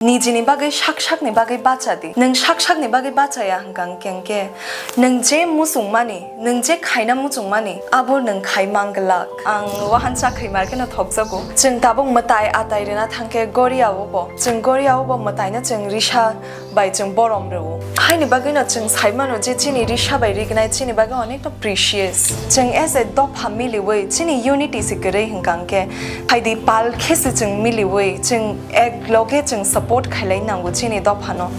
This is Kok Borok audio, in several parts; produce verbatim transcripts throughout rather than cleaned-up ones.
Nijini bagwi sak sakni bagwi bacha di. Nwng sak sakni bagwi bachaya hwnkha hwnkhe, hwnkhe nwng je muchungmani, nwng je khaina muchungmani, abo nwng khai manglak. Ang wahan chakhwi markeno thokjago. Chwng tabuk mwtai atai rwna thangkhe Goria o bo. Chwng Goria o bo mwtaino chwng risa bai chwng borom rwo. Haini bagwino chwng saimano je chini risa bai rignai chini bagwi onekno precious. Chwng as a dopha miliwi chini unity se kwrwi hwnkha hwnkhe, phaidi pal khe se chwng miliwi chwng ek loge chwng support khailai nango chini dophano.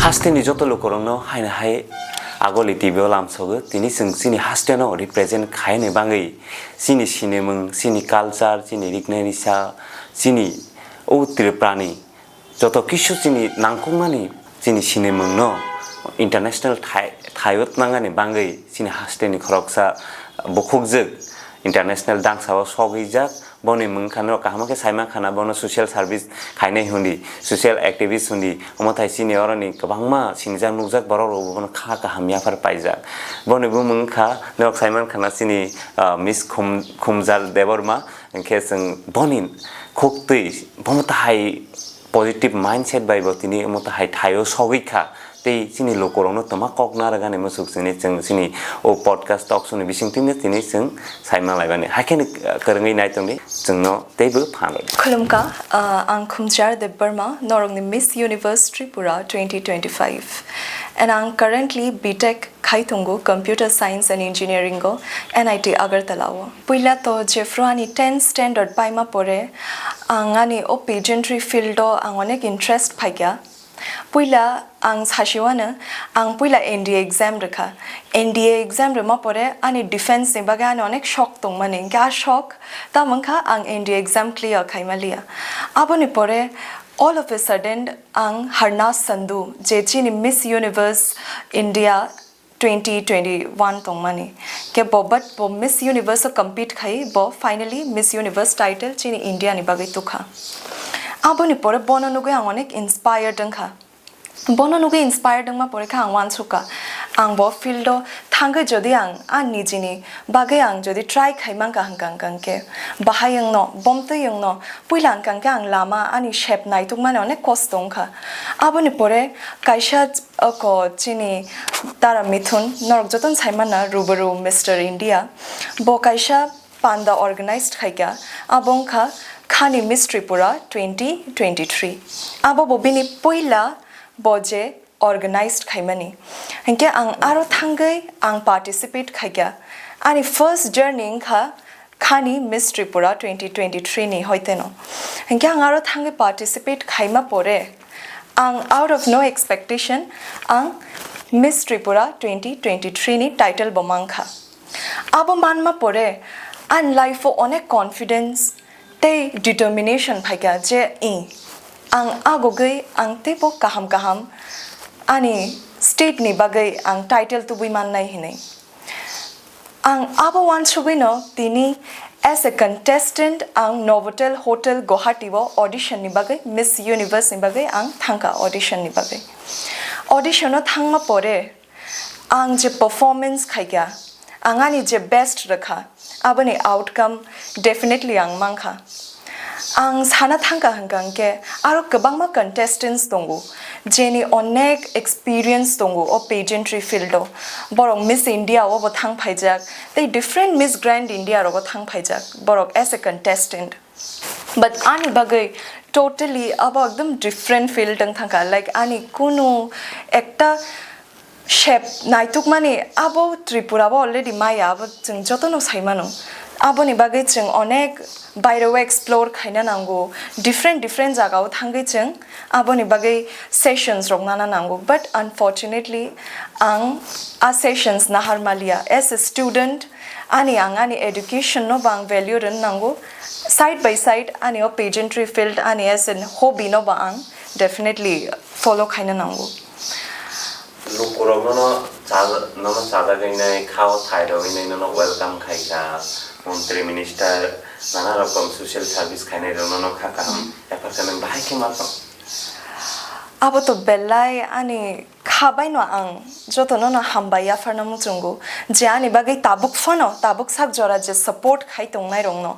Hasteni joto lukurokno haino hai Agoli T V o lamsogo, tini chwng chini hasteno represent khaini bagwi chini sinimung, chini culture, chini rignai risa, chini o Tripurani joto kisu chini nangkukmani chini sinimungno international thai-, thaio tnangani bagwi chini hasteni khoroksa bukhukjwk international dangsao sogwijak. Boni mung khano kaham khe saiman khana bono social service khainai hundi, social activist hundi. Omo thai chini oroni kwbangma sinijak nukjak borok rok bono kha kaham yaphar paijak. Boni bumung kha norok saiman khana chini, ah, Miss Khum-, Khumjal Debbarma. Hwnkhe chwng boni khuktwi bono tahai positive mindset bai bo tini omo tahai thaio sogwi kha. Tei chini lukurokno twma kok narwkani mwsuk chini chwng chini o podcast talk show ni bisingtwino tini chwng saima laimani. Haikhe ni kwrwngwi naitongdi chwngno teibo phan rwdi. Khulumkha, ah, ang Khumjar Debbarma, norokni Miss Universe Tripura twenty twenty-five. And ang currently B Tech khai tongo Computer Science and Engineering o N I T Agartala o. Puila to jephru ani tenth standard paima pore, ang ani o pageantry field o ang onek interest phaikha. Puila ang sasiwano, ang puila N D A exam rwkha. N D A exam rwma pore ani defense ni bagwi ani onek shok tongmani, hwnkhe a shok tamo wngkha ang N D A exam clear khaima liya. Aboni pore all of a sudden ang Harnas Sandhu, je chini Miss Universe India twenty twenty-one tongmani. Khe bo, but bo Miss Universe o compete khai, bo finally Miss Universe title chini India ni bagwi tukha. Aboni pore bono nugwi ang onek inspired wngkha. Bono nugwi inspired wngma pore khe ang uansukha, ang bo field o thangwi jodi ang a nijini bagwi ang jodi try khai mankha hwnkha hwnkha hwnkhe bahai wngno, bomtwi wngno, puila hwnkha hwnkhe ang lama ani sep naitukmani onek kosto wngkha. Aboni pore kaisa Oko chini Tara Mithun, norok jotono saimano Rubaru Mister India. Bo kaisa panda organized khaikha, abo wngkha Khani Miss Tripura twenty twenty-three. Abo bo bini puila bo je organized khaimani. Hinkhe ang aro thangwi ang participate khaikha. Ani first journey wngkha Khani Miss Tripura twenty twenty-three ni hoiteno. Hinkhe ang aro thangwi participate khaima pore, ang out of no expectation, ang Miss Tripura twenty twenty-three ni title bo mankha. Abo manma pore, ani life o onek confidence tei determination phaikha je, i, ang agogwi ang teibo kaham kaham ani state ni bagwi ang title tubui mannai hinwi. Ang abo uansugwino tini as a contestant ang Novotel Hotel Guwahati o audition ni bagwi, Miss Universe ni bagwi ang thangkha audition ni bagwi. Audition o thangma pore ang je performance khaikha, ang ani je best rwkha, aboni outcome definitely ang mankha. Ang sana thangkha hwnkha hwnkhe aro kwbangma contestants tongo, jeni onek experience tongo o pageantry field o. Borok Miss India o bo thang phaijak, tei different Miss Grand India rogo thang phaijak, borok as a contestant. But ani bagwi totally abo ekdom different field wng thangkha, like ani kunu ekta Shep naitukmani abo Tripura bo already maya, abo chwng jotono saimano. Aboni bagwi chwng onek baireo explore khaina nango, different different jagao thangwi chwng aboni bagwi sessions rok nana nango. But unfortunately, ang a sessions nahar maliya. As a student, ani ang ani education no bo ang value rwna nango. Side by side, ani o pageantry field, ani as an hobby no bo ang definitely follow khaina nango. Lukurok nono cha-, nono chajagwi nai, khao thairogwi nai, nono welcome khaikha, montri minister, nana rokom social service khainai rok nono kha kaham. Hmm. Yaphar khe nwng bahai khe ma tong? Abo to belai ani Habaino ang jotono no hambai yapharna muchungo, je ani bagwi tabuk phano, tabuk sak jora je support khai tongnai rokno.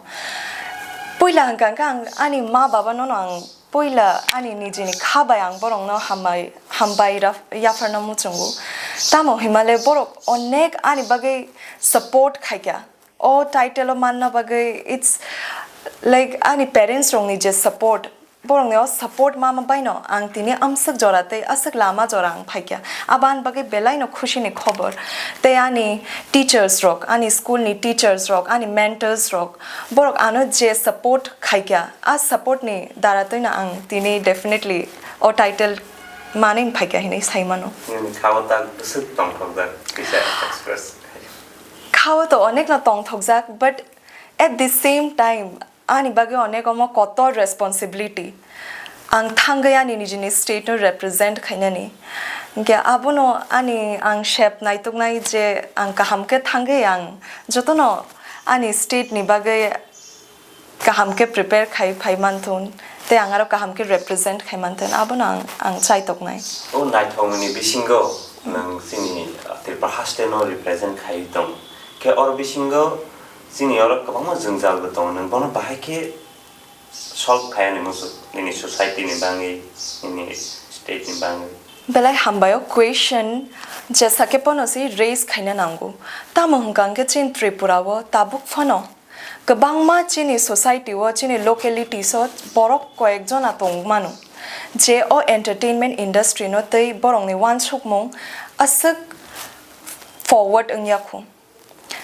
Puila hwnkha khe ang ani ma baba no no ang puila ani nijini kha bai ang borokno hambai, hambai ra-, yapharna muchungo. Tamo himale borok onek ani bagwi support khaikha. O title o manna bagwi it's like ani parents rokni je support, borokni o support ma ma baino ang tini amswk jora tei aswk lama jora ang phaikha. Abo ani bagwi belaino khushini khobor. Tei ani teachers rok, ani school ni teachers rok, ani mentors rok, borok ano je support khaikha, a support ni dara twino ang tini definitely o title manwi phaikha hinwi saimano. Nini kha-o tak bwswk tongthokjak kisa express khai. Kha-o to onekno tongthokjak, but at the same time, ani bagwi onek omo kotor responsibility. Ang thangwi ani nijini state no represent khainani. Hinkhe abono ani ang sep naituknai je ang kaham khe thangwi ang jotono ani state ni bagwi kaham khe prepare khai phai manthun, tei ang aro kaham khe represent khai manthun, abono ang, ang chaitoknai. O naithokmani bisingo nwng chini, uh, Tripura haste no represent khai tong. Khe oro bisingo chini oro kwbangma jwngjal bo tongo, nwng bono bahai khe solve khai ani muchuk nini society ni bagwi, nini state ni bagwi. Belai hambai o question jesa khe pono se raise khaina nango. Tamo hwnkha hwnkhe chini Tripura o tabuk phano kwbangma chini society o, chini localities o borok koyek jona tong mano, je o entertainment industry no tei borokni uansukmung aswk forward wngya khu.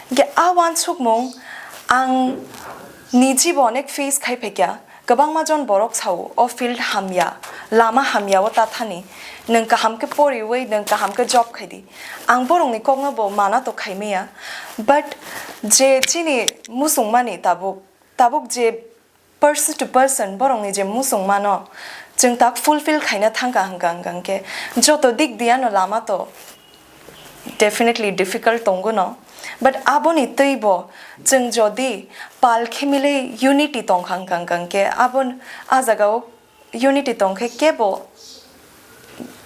Hinkhe a uansukmung ang nijibo onek face khai phaikha. Kwbangma jon borok sao, "O field hamya, lama hamya o ta thani, nwng kaham khe poriwi, nwng kaham khe job khai di." Ang borokni kokno bo mana to khai maya, but je chini muchungmani tabuk, tabuk je person to person borokni je muchungmano chwng tak fulfill khaina thangkha hwnkha, hwnkha hwnkhe joto dik diano lama to definitely difficult tongo no, but aboni twibo chwng jodi pal khe milwi unity tongkha hwnkha, hwnkha hwnkhe abo a jagao unity tongkhe kebo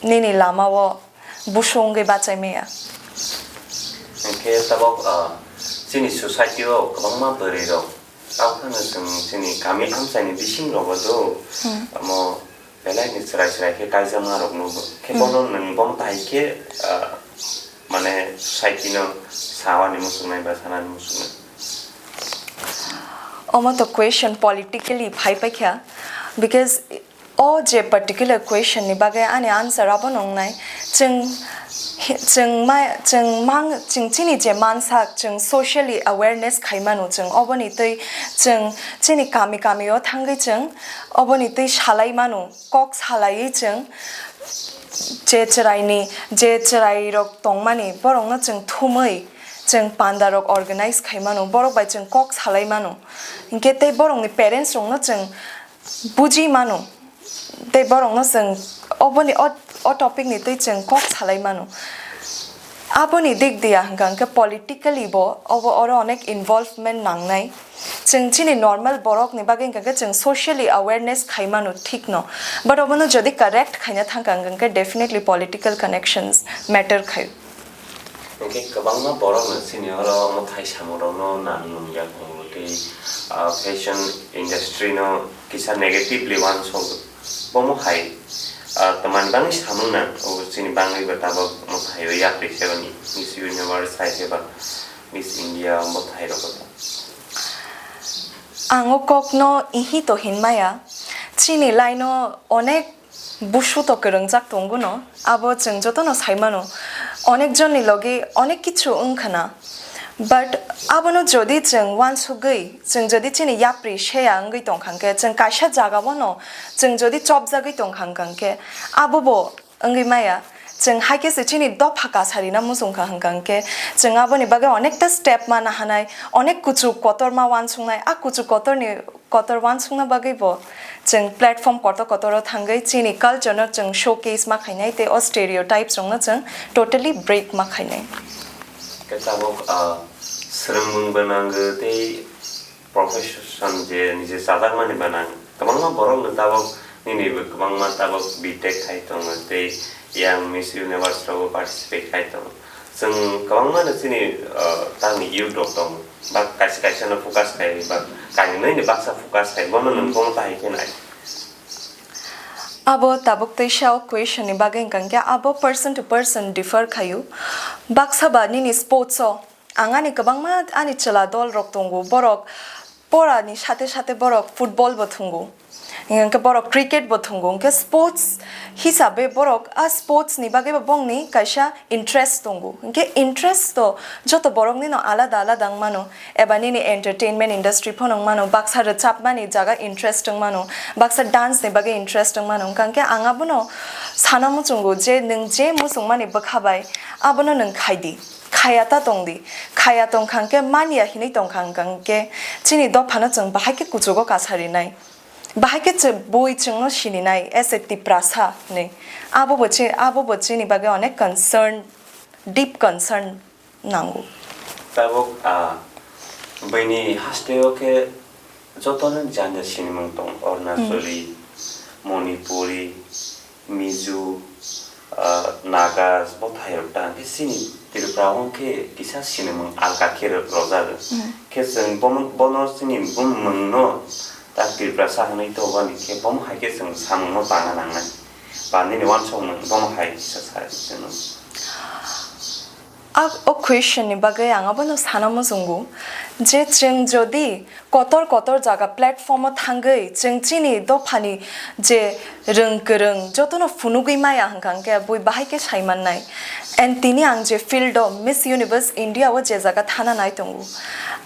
nini lamao busu wngwi bachai maya. Hinkhe tabok, ah, chini society o kwbangma bwrwi rok, tamo phano chwng chini kami amchaini bising rogo do, Hmm. Tamo belai ni chwrai chwrai khe kaijakma rok nugo. Khe Hmm. Bono nwng bomo tai khe, ah, mane society no sawani muchungnai ba sanani muchungnai. Omo to question politically phai paikha, because o je particular question ni bagwi ani answer abono wngnai, chwng, chwng ma-, chwng mang-, chwng chini je mansak, chwng socially awareness khai mano, chwng oboni twi chwng chini kami kami o thangwi chwng oboni twi salai mano, kok salaiwi chwng je chwraini, je chwrairok tongmani borokno chwng thumwi chwng pandarok organize khai mano, borok bai chwng kok salai mano. Hinkhe tei borokni parents rokno chwng buji mano. Tei borokno chwng oboni o, o topic ni twi chwng kok salai mano. Aboni dik diya hwnkha hwnkhe politically bo obo oro onek involvement nangnai. Chwng chini normal borokni bagwi hwnkha khe chwng socially awareness khai mano thik no. But obono jodi correct khaina thangkha hwnkha khe definitely political connections matter khai. Hinkhe kwbangma borokno chini oro mwthai samungrokno nang nung ya tongo tei, ah, fashion industry no kisa negatively uansuk bomo hai, ah, tamani bagwi samung nang, o chini bagwi bo tabok mwthai o yapri se ba Miss Universe hai se ba Miss India mwthai rok. Ang o kokno ihi to hinmaya, chini line o onek busu to kwrwngjak tongo no, abo chwng jotono sai mano. Onek jonni logi onek kichu wngkha na, but abono jodi chwng uansugwi, chwng jodi chini yapri seya wngwi tongkha hwnkhe, chwng kaisa jagao no chwng jodi chopjagwi tongkha hwnkha hwnkhe, abo bo wngwi maya. Chwng hai khe se chini dopha kasarina muchungkha hwnkha hwnkhe, chwng aboni bagwi onekta step ma nahanai, onek kuchuk kotorma uansuknai, a kuchuk kotorni kotor uansukna bagwi bo chwng platform kotor kotor o thangwi chini culture no chwng showcase ma khainai tei o stereotypes rok no chwng totally break ma khainai. Khe tabok, ah, swrwngmung bo nango tei profession je nije chajakmani bo nango. Kwbangma borok no tabok nini bo kwbangma tabok B Tech khai tongo tei Yang Miss Universe rogo participate khai tongo. Chwng kwbangma no chini, ah, tamni youth rok tongo. Ba kaisa kaisa no focus khai, ba kainwi ni baksa focus khai, bono nwng bono bahai khe nai. Abo tabuk teisa o question ni bagwi wngkha hwnkhe abo person to person differ khaio. Baksa ba nini sports o ang ani kwbangma ani chwla dol rok tongo, borok pora ni sate sate borok football bo thwngo, hwnkhe borok cricket bo thwngo, hwnkhe sports hisabe borok a sports ni bagwi bo bongni kaisa interest tongo, hwnkhe interest to joto borok nino alada alada wng mano. Eba nini entertainment industry phano wng mano, baksa rwchapmani jaga interest wng mano, baksa dance ni bagwi interest wng mano, hwnkha hwnkhe ang abono sana muchungo je nwng je muchungmani bwkha bai abono nwng khai di, khaya ta tong di, khaya tong kha hwnkhe manya hinwi tong kha hwnkha hwnkhe chini dophano chwng bahai khe kuchugo kasa rinai, bahai khe chw-, bui chwngno sininai as a Tiprasa hinwi. Abo bo chi-, abo bo chini bagwi onek concern, deep concern nango. Tabuk, ah, buini hasteo khe jotono janja sinimung tong, Arunachali, Manipuri, Mizo, ah, Naga, bo thairok ta hwnkhe chini Tripura o khe kisa sinimung alka khe ro-, rojak. Khe chwng bomo, bono chini bumungno ta Tiprasa hwnwi tongmani khe bomo hai khe chwng samungno tangna nangnai. Ba nini uansukmung bomo hai kisa sa chwngno. A, o question ni bagwi ang abono sana muchungo je chwng jodi kotor kotor jaga platform o thangwi chwng chini dophani je rwng kwrwng jotono phunugwi maya hwnkha hwnkhe bui bahai khe sai mannai. And tini ang je field o Miss Universe India o je jaga thana nai tongo,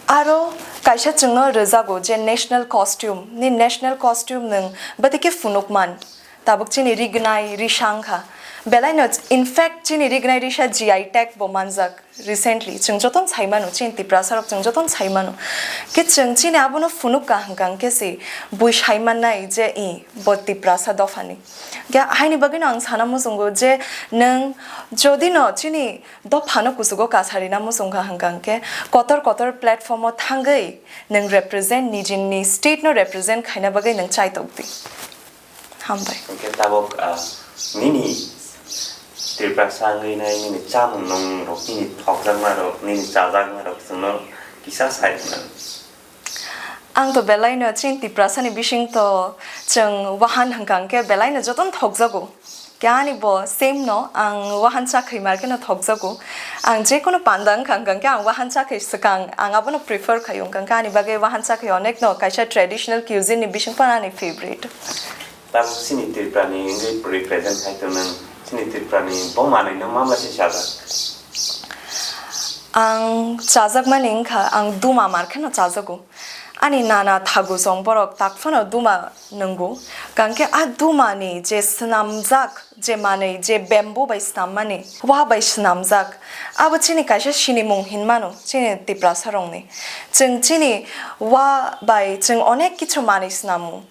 aro kaisa chwngno rwjago je national costume, ni national costume nwng bwtwi khe phunuk man. Tabuk chini rignai risa wngkha. Belaino, in fact, chini rignai risa G I tag bo manjak recently. Chwng jotono sai mano, chini Tiprasa rok chwng jotono sai mano. Khe chwng chini abono phunuk ka hwnkha hwnkhe se bui sai mannai je, i, bo Tiprasa dophani. Khe haini bagwino ang sana muchungo je nwng jodi no chini dophano kuchugo kasa rina muchungkha hwnkha hwnkhe kotor kotor platform o thangwi nwng represent, nijini state no represent khaina bagwi nwng chaitok di. Hambai. Hwnkhe tabuk, ah, nini Tiprasa wngwi nai nini chamung nung rok, nini thokjakma rok, nini chajakma rok chwngno kisa sai khna. Ang to belaino chini Tiprasani bising to chwng wahan hwnkha hwnkhe belaino jotono thokjago. Khe ani bo same no, ang wahan chakhwi mar kheno thokjago. Ang jekono panda wngkha hwnkha hwnkhe ang wahan chakhwi swkang, ang abono prefer khaio, hwnkha hwnkhe ani bagwi wahan chakhwi onek no kaisa traditional cuisine ni bising phano ani favorite. Tabuk chini Tripura ni wngwi represent khai tongnang, chini Tripura ni bo manwi no ma ma se chajak? Ang chajakmani wngkha, ang duma mar kheno chajago. Ani nana thagu song borok tak phano duma nwngo. Hwnkhe a duma ni je swnamjak, je manwi, je bamboo bai swnammani, wa bai swnamjak, abo chini kaisa sinimung hinmano chini Tiprasa rokni. Chwng chini wa bai chwng onek kichu manwi swnamo.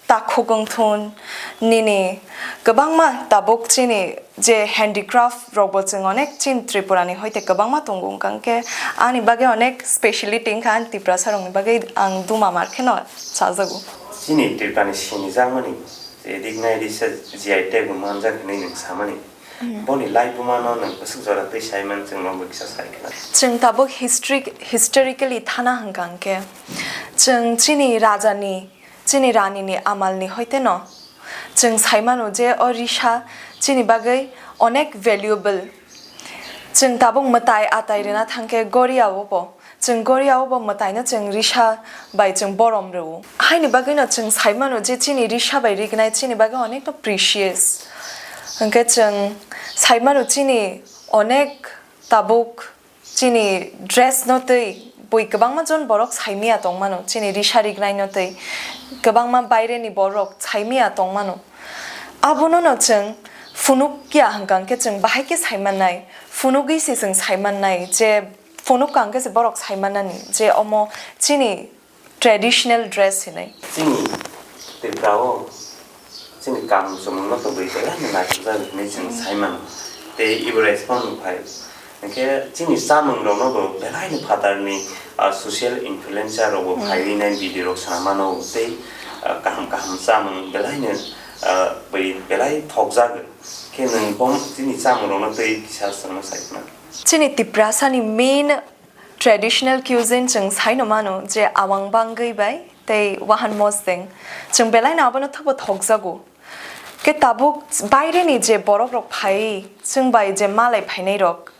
Takhuk wngthun, nini kwbangma tabuk chini je handicraft rokbo chwng onek chini Tripura ni hoite kwbangma tongo, hwnkha hwnkhe ani bagwi onek speciality wngkha ani Tiprasa rokni bagwi ang duma mar kheno chajago. Chini Tripura ni sinijakmani je rignai risa G I tag bo manjak hinwi nwng samani. Hmm. Boni laibuma no nwng bwswk jora twi saiman chwng no bo kisa sai khna. Chwng tabuk history, historically thana hwnkha hwnkhe chwng chini raja ni, chini rani ni amal ni hoite no chwng sai mano je o risa chini bagwi onek valuable. Chwng tabuk mwtai atai rwna thangkhe Goria o bo, chwng Goria o bo mwtai no chwng risa bai chwng borom rwo. Haini bagwi no chwng sai mano je chini risa bai rignai chini bagwi onek no precious. Hwnkhe chwng sai mano chini onek tabuk chini dress no twi bui kwbangma jon borok saimiya tongmano, chini risa rignai no twi kwbangma baire ni borok saimiya tongmano. Abono no chwng phunukya hwnkha hwnkhe chwng bahai khe sai mannai, phunugwi se chwng sai mannai je phunukka hwnkhe se borok sai mannani je omo chini traditional dress hinwi. Chini Tripura o chini kamung chumung no to bui belai no naithokjak hinwi chwng Hmm. sai mano. Tei ibo respond bo phai. Hwnkhe chini chamung rok no bo belai no phatar ni, ah, social influencer rok bo Hmm. phaiwi nai video rok sana mano tei, ah, kaham kaham chamung belai no Ah, bai belai thokjagwi. Khe nwng bom chini chamungrokno twi kisa swngno sai khna. Chini Tiprasani main traditional cuisine chwng saino mano je awang bangwi bai tei wahan mosdeng. Chwng belaino abono thubo thokjago. Khe tabuk baireni je borokrok phai, chwng bai je malai phainairok,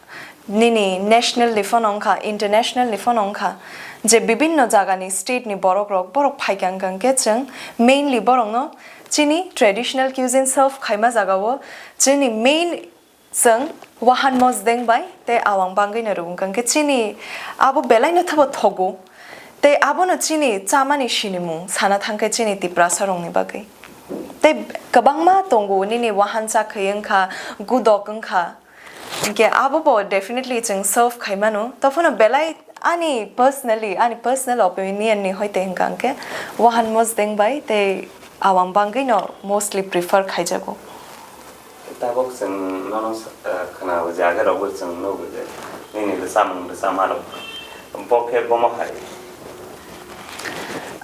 nini national ni phano wngkha, international ni phano wngkha, je bibinno jagani state ni borokrok, borok phaikha wngkha khe chwng mainly borokno chini traditional cuisine serve khaima jagao chini main chwng wahan mosdeng bai tei awang bangwino rwngkha khe chini abo belaino thubo thogo. Tei abono chini chamani sinimung sana thangkhe chini Tiprasarokni bagwi. Tei kwbangma tongo nini wahan chakhwi wngkha, gudok wngkha. Hinkhe abobo definitely chwng serve khaimano. Tophano belai ani personally, ani personal opinion ni hoite hwnkha hinkhe wahan mosdeng bai tei awang bangwino mostly prefer khaijago. Tabuk chwng nono sa-, eh, khwnao je age rokbo chwng nugo je nini rwchapmung rwchapmarok bo khe bomo hai.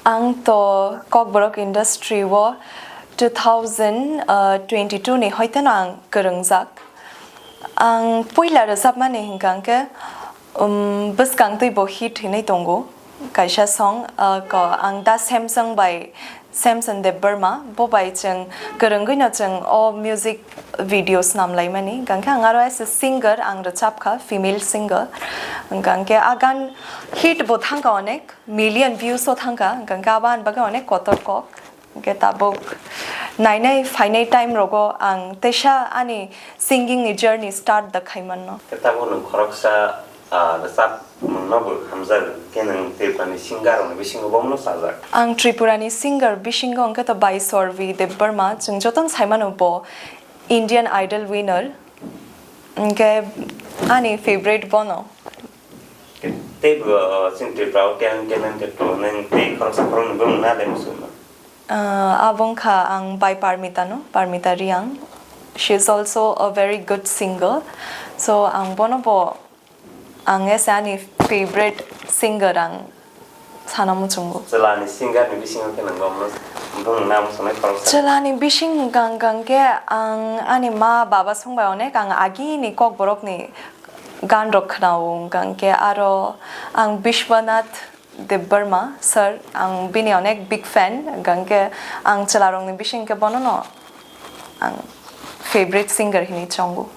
Ang to Kokborok industry o two thousand twenty-two ni hoiteno ang kwrwngjak. Ang puila rwchapmani hwnkha hwnkhe, um, bwskang twi bo hit hinwi tongo. Kaisa song, uh, ko ang da Samson bai, Samson Debbarma, bo bai chwng kwrwngwino chwng o music videos namlaimani. Hwnkha khe ang aro as a singer ang rwchapkha, female singer. Hwnkha khe a gan hit bo thangkha onek, million views o thangkha, hwnkha khe abo ani bagwi onek kotor kok. Hwnkhe tabuk nainai phainai time rogo ang teisa ani singing ni journey start da khaimanno. Khe tabuk nwng khoroksa, ah, rwchapmungno bo hamjago, khe nwng Tripurani singer rokni bisingo bomono sajak. Ang Tripurani singer bisingo hwnkhe to bai Sorvi Debbarma, chwng jotono saimano bo Indian Idol winner. Hwnkhe ani favorite bono. Tei bo, ah, chini Tripura o talent, talented to nwng tei khoroksa khoroknwi bumung na de muchungma. Ah, abo wngkha ang bai Parmita no, Parmita Riang. She is also a very good singer. So, ang bono bo, ang as ani favorite singer ang sana muchungo. Chwlani singer ni bisingo khe nwng bo bumung na muchungnai khoroksa. Chwlani bising gang gang khe ang ani ma baba song bai onek ang agini Kokborok ni gan rok khwnao, gang khe aro ang Bishwanath Debbarma sir, ang bini onek big fan, hwnkhe ang chwlarokni bising khe bonono ang favorite singer hinwi chongo.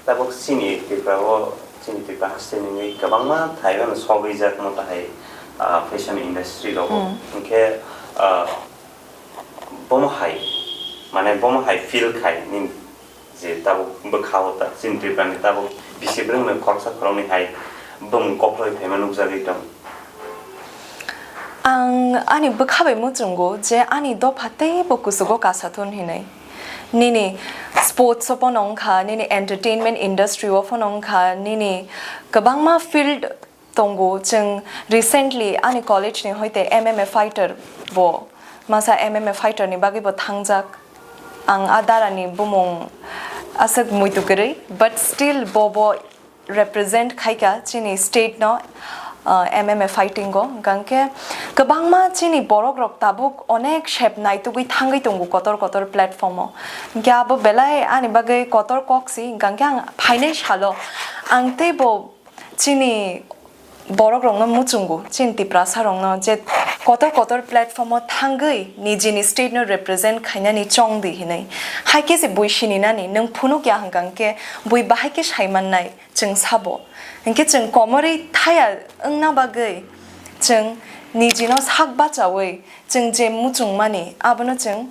Tabuk chini Tripura o, chini Tripura haste nungwi kwbangma thai mano sogwi jak, mo tahai, ah, fashion industry rogo. Hmm. Hwnkhe, ah, bomo hai, mane bomo hai feel khai nini? Je tabuk bwkha o ta, chini Tripura ni tabuk bisi bwrwng no khoroksa khoroknwi hai bumung koploi phaima nukjagwi tong. Ang ani bwkha bai muchungo je ani dopha teibo kuchugo kasathun hinwi. Nini sports o phano wngkha, nini entertainment industry o phano wngkha, nini kwbangma field tongo. Chwng recently ani college ni hoite M M A fighter bo, masa M M A fighter ni bagwi bo thangjak. Ang a dara ni bumung aswk muitu kwrwi, but still bo bo represent khaika chini state no, uh, M M A fighting o. Hwnkhe kwbangma chini borok rok tabuk onek sep naitugwi thangwi tongo kotor kotor platform o. Hwnkhe abo belai ani bagwi kotor kok si, hwnkhe ang phainai salo ang teibo chini borok rokno muchungo, chini Tiprasa rokno je kotor kotor platform o thangwi nijini state no represent khainani chongdi hinwi. Hai khe se bui sininani, nwng phunuk ya hwnkha hwnkhe bui bahai khe sai mannai chwng sabo. Hinkhe chwng komorwi thaya wngna bagwi chwng nijino sak bachaui chwng je muchungmani abono chwng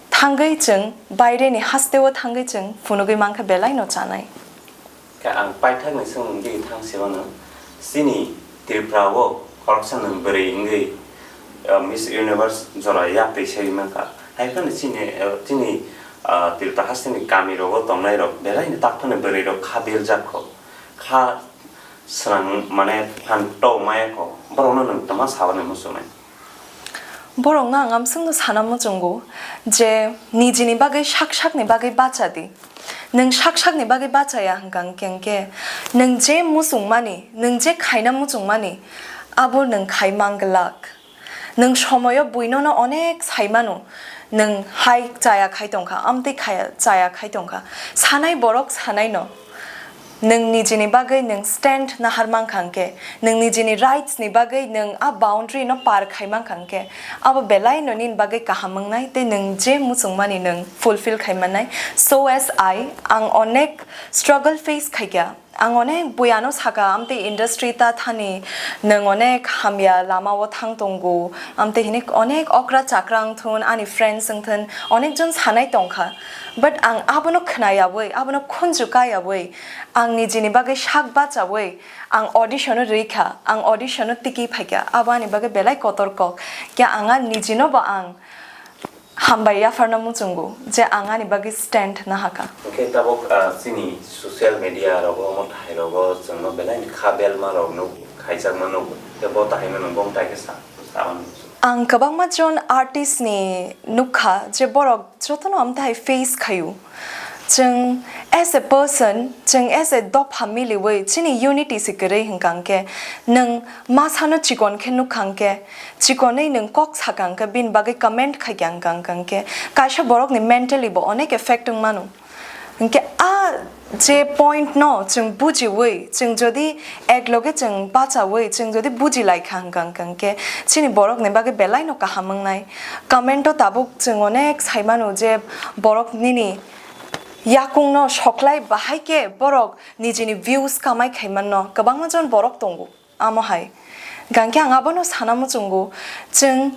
thangwi chwng baireni hasteo thangwi chwng phunugwi mankha belaino chanai. Khe ang paithakni swngmung digi thang se mano, chini Tripura o khoroksa nwng bwrwi wngwi, uh, Miss Universe jora yapri segwi mankha. Hai phano chini, uh, chini, uh, Tripura hasteni kami rogo tongnai rok belai ni tak phano bwrwi rok kha beljak kho, kha swnam mane phan to maya kho, borokno nwng tma sawi muchungnai? Borokno ang amswkno sana muchungo je nijini bagwi sak sakni bagwi bacha di. Nwng sak sakni bagwi bachaya hwnkha hwnkhe, hwnkhe nwng je muchungmani, nwng je khaina muchungmani, abo nwng khai manglak. Nwng somoyo buinono onek sai mano Nwng hai chaya khai tongkha, amtwi khaya chaya khai tongkha. Sanai borok sanai no. Nwng nijini bagwi nwng stand nahar mankha hwnkhe, nwng nijini rights ni bagwi nwng a boundary no par khai mankha hwnkhe, abo belai no nini bagwi kaham wngnai tei nwng je muchungmani nwng fulfill khai mannai. So as I, ang onek struggle face khaikha. Ang onek buiano saka, amtwi industry ta thani nwng onek hamya lama o thang tongo, amtwi hinik onek okra chakra wngthun, ani friends wngthun, onek jon sanai tongkha. But ang abono khnayawi, abono khunju kayawi, ang nijini bagwi sak bachawi, ang audition o rwikha, ang audition o tiki phaikha, abo ani bagwi belai kotor kok. Kya ang a nijino bo ang hambai yapharno muchungo je ang ani bagwi stand nahakha. Hwnkhe tabuk, ah, chini social media rogo, omo thai rogo chwngno belai ni kha belma rok nuk, khaijakma nuk. Tei bo tahaino nwng bong tai khe sa, sa mano. Ang kwbangma jon artist ni nukha je borok jotono amtahai face khayu. Chwng as a person, chwng as a dopha miliwi chini unity se kwrwi hwnkha hwnkhe, nwng masano chikon khe nukha hwnkhe, chikonwi nwng kok saka hwnkhe, bini bagwi comment khaikha hwnkha hwnkhe, kaisa borokni mentally bo onek effect wng mano. Hwnkhe a je point no chwng bujiwi, chwng jodi ek loge chwng bachawi, chwng jodi buji laikha hwnkha hwnkhe, chini borokni bagwi belai no kaham wngnai. Comment o tabuk chwng onek sai mano je borok nini yakung no soklai bahai khe borok nijini views kamai khai manno, kwbangma jon borok tongo amo hai. Hwnkhe ang abono sana muchungo, chwng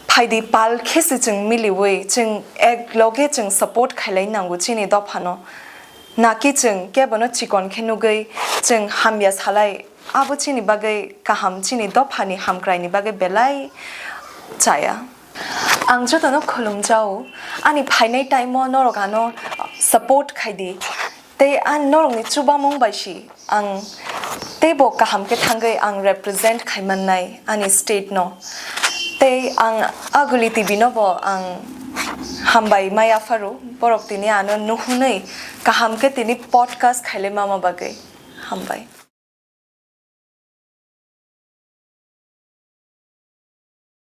phaidi pal khe se chwng miliwi, chwng ek loge chwng support khailai nango chini dophano. Naki chwng kebono chikon khe nugwi chwng hamya salai, abo chini bagwi kaham, chini dophani hamkraini bagwi belai chaya. Ang jotono khulumjao, ani phainai time o norok ano support khaidi. Tei ang norokni chubamung bai si ang teibo kaham khe thangwi ang represent khai mannai ani state no. Tei ang Aguli T V no bo ang hambai ma yapharo, borok tini ano nuhunwi kaham khe tini podcast khailai mama bagwi. Hambai.